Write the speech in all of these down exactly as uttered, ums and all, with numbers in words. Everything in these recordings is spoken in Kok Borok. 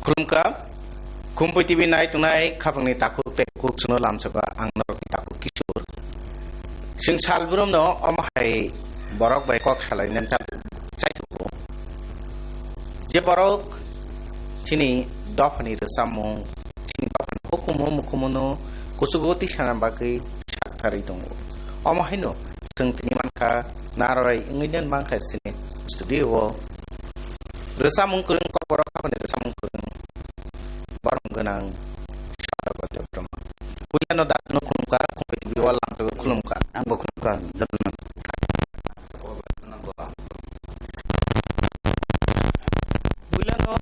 Khulumkha, Khumpui T V nai tongnai khapangni takhuk tei kuk chwngno lamsoka ang norokni takhuk Kishore. Chwng salbrumno omo hai borok bai kok salainani chal-, chaithogo. Je borok chini dophani rwchapmung, chini dophani hukumu mukumuno kuchugo tisana bagwi sak tharwi tongo. Omo haino chwng tini mankha narwai wngwi nen mankha chini studio o. Rwchapmung kwrwng kokborok haboni rwchapmung kwrwng. Borom gwnang Sadok Debbarma. Puilano dakno khulumkha, Khumpui T V o lamtwi khulumkha. Angbo khulumkha, Debbarma. Puilano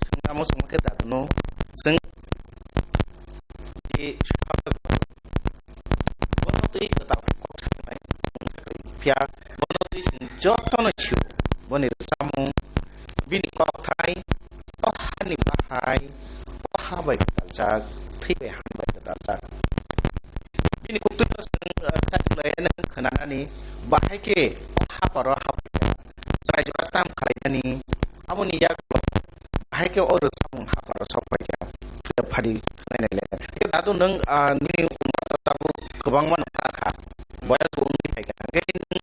swngna muchungma khe dakno swng di Sadok Bono twi kwtal khe kok sanai wng jakli. Phiya bono twi chwng jotono sio. Boni rwchapmung, bini kokthai, o hani bahai, o ha bai kwtaljak, thwi bai han bai kwtaljak. Bini koktwino chwng, eh, chaklai nang khwnanani, bahai khe o ha paro ha bai chwrai jora tam khlainani, aboni yago Hai khe o rwchapmung hapharo sok pai kha. Phadi khwnai nai le. Khe dadu nwng, ah, nini umor to tabuk kwbangma no ka kha. Boyas bo wngwi phai kha. Hwnkhe nwng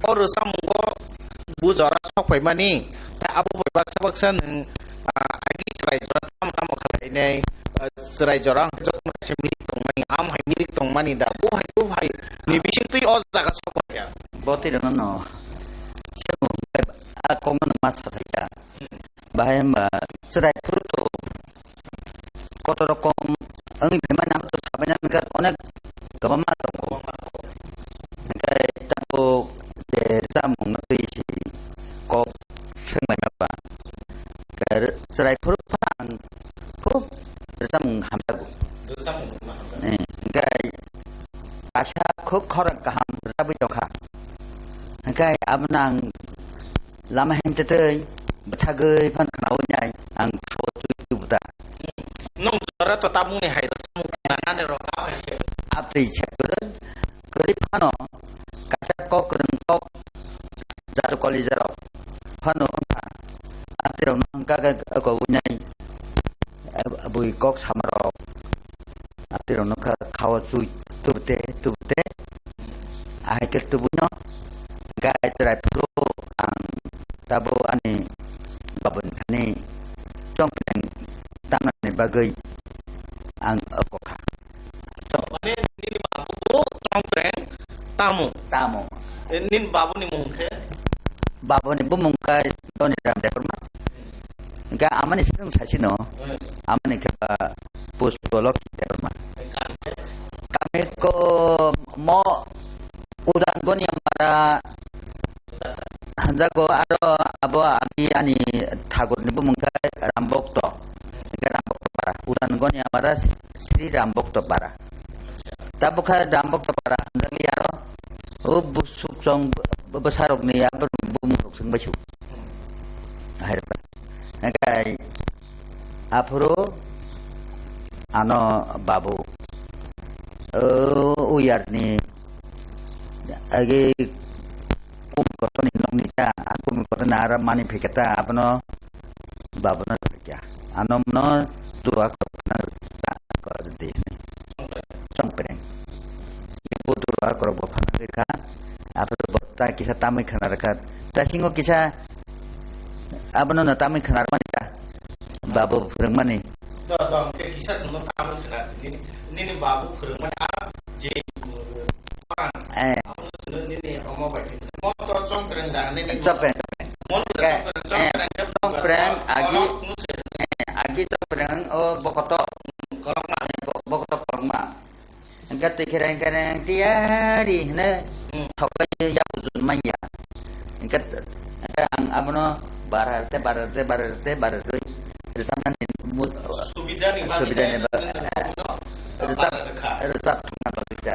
o rwchapmungo bu jora sok pai mani. Tei abo bai baksa baksa nwng, ah, agi chwrai jora tamo tamo khlai nai, ah, chwrai jora hwnkhe jotono kaisa milik tong mani, amo hai milik tong mani da. Bo hai, bo hai ni bisingtwi o jaga sok pai kha. Bo twi rwno no. Sebo a kokno no ma sa thai kha. Bahai hwnba chwrai phuru to kotor rokom wngwi phaimani abo to sabaina hwnkhe onek kwbangma tongo. Hwnkhe tabuk je rwchapmungno twi si kok swnglaima ba. Hwnkhe chwrai phuru phano ang khub rwchapmung hamjago. Rwchapmung hamjago. Eh, hwnkhe kaisa khub khorang kaham rwchapwi tongkha. Hwnkhe abono ang lama himtwtwi bwthagwi phan khwnaui nai ang khao chui tubda. Nwng jora to tabukni hai rwchapmung khwnanani rwkha hai se. Abtwi se kwrwi, kwrwi phano kaisa kok kwrwng kok jadu kolijarok phano wngkha. Abtirokno wngkha khe koui nai. Bui kok samarok atirokno kha khao chui tubte tubte ahai khe tubuino gai chwrai phuru ang tabo ani babuni thani chongpreng tangnani bagwi ang kokha. Mane nini babu bo chongpreng tamo? Tamo. Eh, nini babuni mung khe? Babuni bumung khe Doniram Debbarma. Hwnkhe amani swrwng sasino, hmm, amani khe ba Pushpalok Debbarma. Kami ko mo Udan Goniamara hanjago aro abo agi ani Thakurni bumung khe Rambokto. Hwnkhe Rambokto para. Udan Goniamara Sri Rambokto para. Tabukha Rambokto para hanjagwi aro o busuk chong bwsarokni abo bumung rok chwng bai su. Hai rok. Hwnkhe aphuru ano babu, o, uyarni agi kumi kotorni nokni ta, a kumi kotorni ara mani phikha ta, abono babuno phikha. Ano mano tu ako na ta ko di. Chongpreng. Bo dura korok bo phana kha. Aphuru bo ta kisa tamwi khna rwkha. Ta singo kisa abono no tamwi khna rwmani ta. Babu phwrwngmani. To, to, hwnkhe kisa chwngno tamwi khna rwdi. Nini, nini babu phwrwngmani a je, eh, abono chwngno nini omo bai khe. Mo to chongpreng da, nini mo. Chongpreng, chongpreng. Mo to eh, chongpreng, eh, chongpreng khe chongpreng, agi, kolok nuse. Eh, agi chongpreng o bokoto. Kolokma. Eh, bo-, bokoto kolokma. Hingke twi khereng khereng tiyari hine. Hmm. Thokai ya ujun manya. Hingke, hingke ang abono barar te, barar te, barar te, barar te. Rwchapnani mu-, subidani bagwi subidani ba-, eh, rwchap, barar kha. Rwchap thangna bagwi ta.